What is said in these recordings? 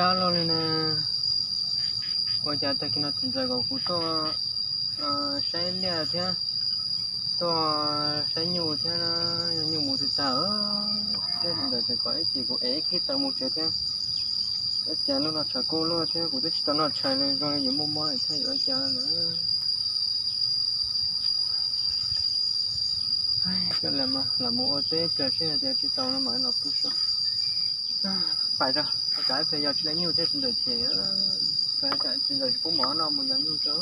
Sab loj li na. Ua cas tag kis no txiv ntxawm kom kuv tuaj saib liaj thiab, tuaj saib nyuj thiab, yog nyuj mus twg tag thiab, txiv ntxawm tseem kom ib chim kuv ev ib khib taws mus tsev thiab. Ua cas lub no tshav kub luaj thiab, kuv twb tsis tau noj tshais li, zoo li yuav muaj mob lawm thiab, yuav ua cas lawm. Coj los mus ua teb pliag seb hais tias tsis tau no mam los pw so. Pais rau, tsam ib pliag yog tsis laj nyuj thiab txiv ntxawm ces, txiv ntxawm tsis pub mov noj mus yog nyuj tso.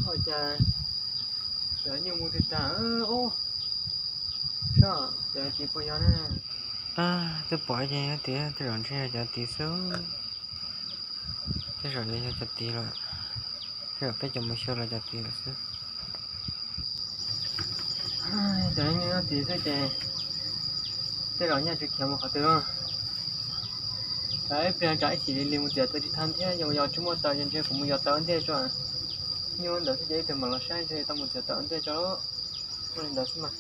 Ua cas cov nyuj mus twg tag ub. Soj, cov tid puas yog ne? Twb pom ces yog tias tej zaum ntshe yog cov tid xwb. Tej zaum yuav yog cov tid lawm. Tej zaum peb cov mus xyuas los cov tid lawm xwb. Cov nyuj nyob tid xwb ces tej zaum nyaj tsis khiav mus qhov twg. Tsam ib pliag tsam ib chim li li mus txiav taws tsis tau thiab, yog tsis muaj taws ces ntshe kuv mus yos taws ua ntej tso. Nyuj ntawd xwb ces ib pliag mam los saib ntshe tau mus txiav taws ua ntej tso. Ua li ntawd xwb mas.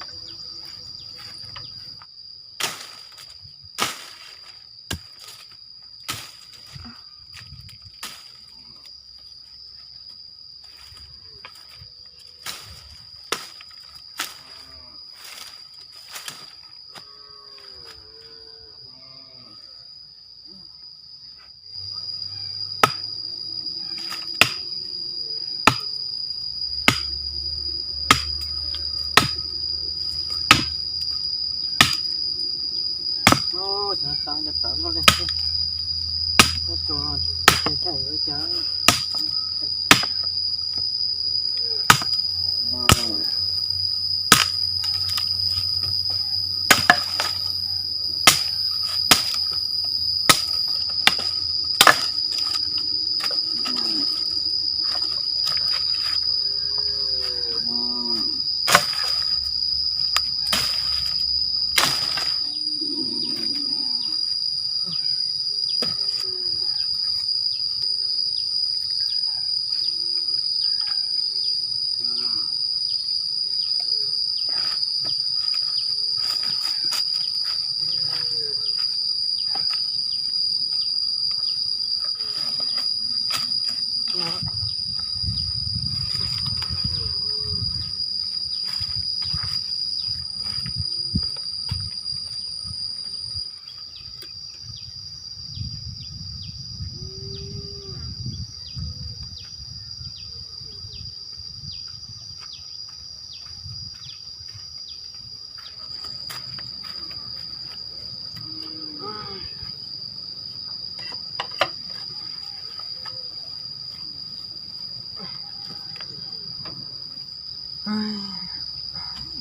Cov tawv cov tawv loj li, tsis tau ces cas.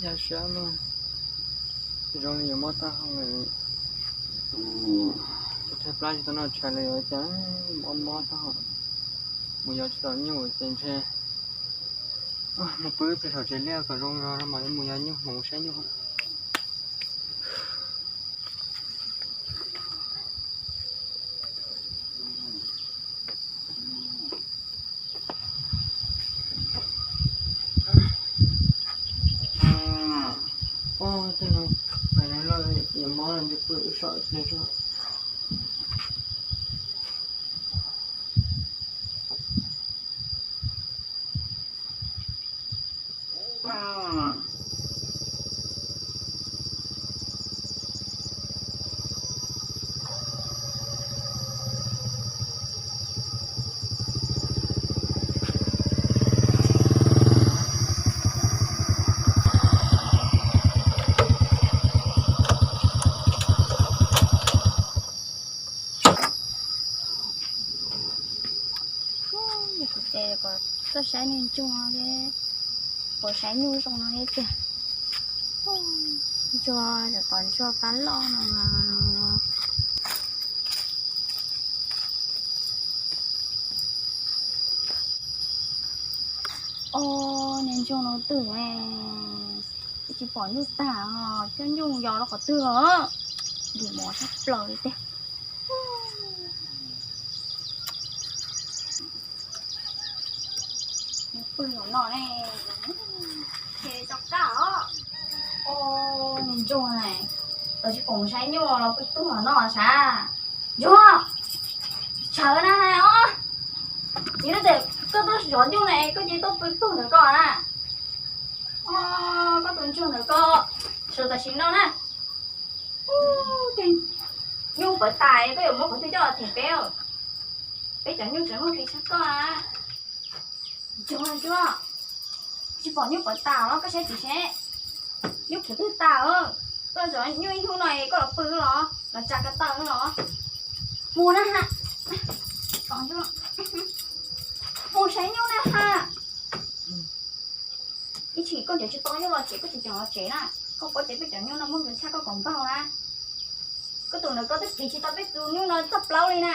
Yog siab lawm, zoo li yuav mob taub hau lawm. Tshaib plab tsis tau noj tshais li yuav cas mob mob taub hau. Mus yos tsis tau nyuj ces ntshe mus pw pem saum tsev liaj kom zoo zog no mam li mus yos nyuj, mus saib nyuj. Tej no pais lawm, yuav mob ntshe pw saum tsev tso. Yog kuv ces kom tuaj saib niag ntsuag li, puas saib nyuj zoo no thiab tiag. Ntsuag, cov ntsuag pab loj no. Os, niag ntsuag no twg ne, tsis pom nyuj tag os, coj nyuj yos rau qhov twg os. Ntim mov tshaj plaws li tiag. Pw hauv no ne, ces rov qab os. Ntsuag, tab sis pom saib nyuj los pw tug hauv no sav. Ntsuag, sawv na os. Yog tias koj tuaj zov nyuj na es koj cia li tuaj pw tug ntawm ko na. Koj tus ntsuag ntawm ko, sawv tam sim no na. Nyuj pawv tas koj yuav muab qhov twg coj los them peb? Peb cov nyuj tseem muaj kev tshaj koj na. Ntsuag, ntsuag, tsis pom nyuj pawv tas los koj saib tim seb. Nyuj khiav twg tas. Koj zov nyuj ib hnub no es koj los pw los los tsa ko taw los? Mus na ha. Mus saib nyuj na ha. Ib chim koj nrhiav tsis tau nyuj los tsev koj tsis tseem los tsev na. Koj paub tias peb cov nyuj no muaj nqis tshaj koj kom npaug na. Koj tus ntawm ko twb ris tsis tau peb tus nyuj no txoj plaub li na.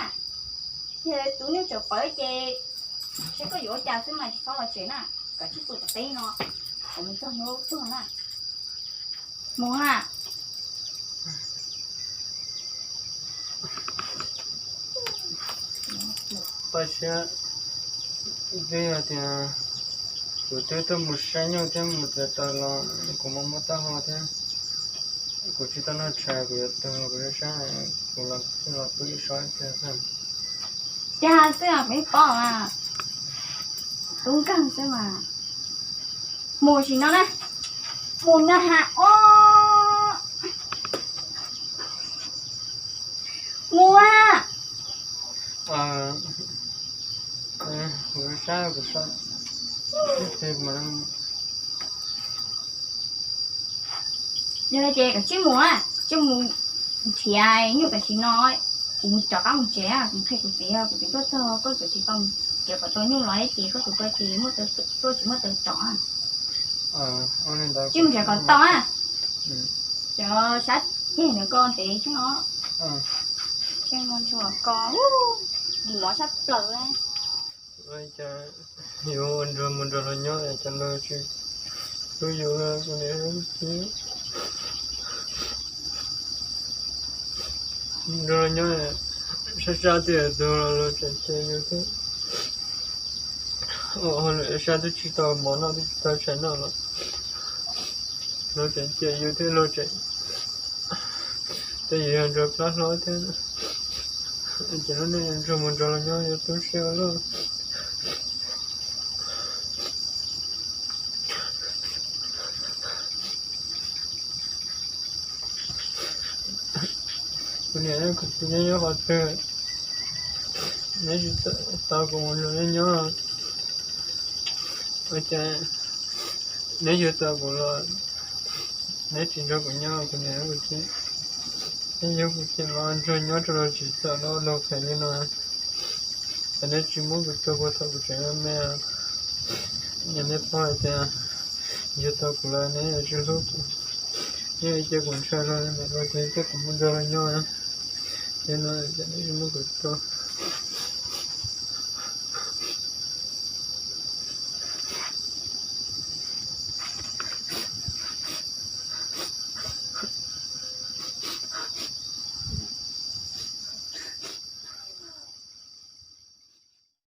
Yog tus nyuj tseem pawv ces saib koj yuav ua cas xwb mas tsis txhob los tsev na. Kom tsib pw tom teb no, kom mus txog hnub tuag na. Mus ha. Paj siab, twb yog tias kuv twb tuaj mus saib nyuj thiab mus txawv taws los kuv muaj muaj taub hau thiab, kuv tsis tau noj tshais, kuv yuav tuag, kuv saib kuv los pw ib so tiag xwb. Cas xwb os, peb pom mas tub nkeeg xwb mas. Mus sim no na, mus na ha os. Mus a. Kuv saib kuv saib. Yog li ces koj tsij mus na, tsij mus nrhiav nyuj tam sim no, kuv mus rov qab mus tsev, kuv qhia kuv txiv, kuv txiv tuaj txog koj txawm tsis tau nrhiav kom tau nyuj los ib ces koj tus ko ces muaj taw tuaj tsis muaj taw rov. Tsij mus nrhiav kom tau na. Cov sab ceg ntawd ko ntev thiab no. Tsij mus nrhiav ko, ntim mov sab plaws. Yuav ua nrog mus nrog luag nyob es cas luag tsis hlub yus, kuv niam kuv txiv. Nrog luag nyob sab sab twb yog tug los luag tseem cem yus thiab. Ua lwm sab twb tsis tau mov noj twb tsis tau tshais noj los luag tseem cem yus thiab luag tseem, tej yus yog nrog plab hlob thiab. Ces lub neej nrog mus nrog luag nyob yuav tu siab ua luaj. Kuv niam kuv txiv nyob nyob qhov twg, neb tsis tau kuv mus nrog neb nyob. Ua cas neb yuav tau kuv los neb tsis nrog kuv nyob, kuv niam kuv txiv. Neb yuav kuv cia los nrog nyob rau los tsis txawm los luag phem li no. Ces neb tsis muab kuv tua puag thaum kuv tseem me me. Yog neb paub hais tias yuav tau kuv los neb yuav tsis hlub kuv, neb yuav cia kuv ntshai los niam los txiv coj kuv mus nrog luag nyob. Yog no ces neb tsis muab kuv tua.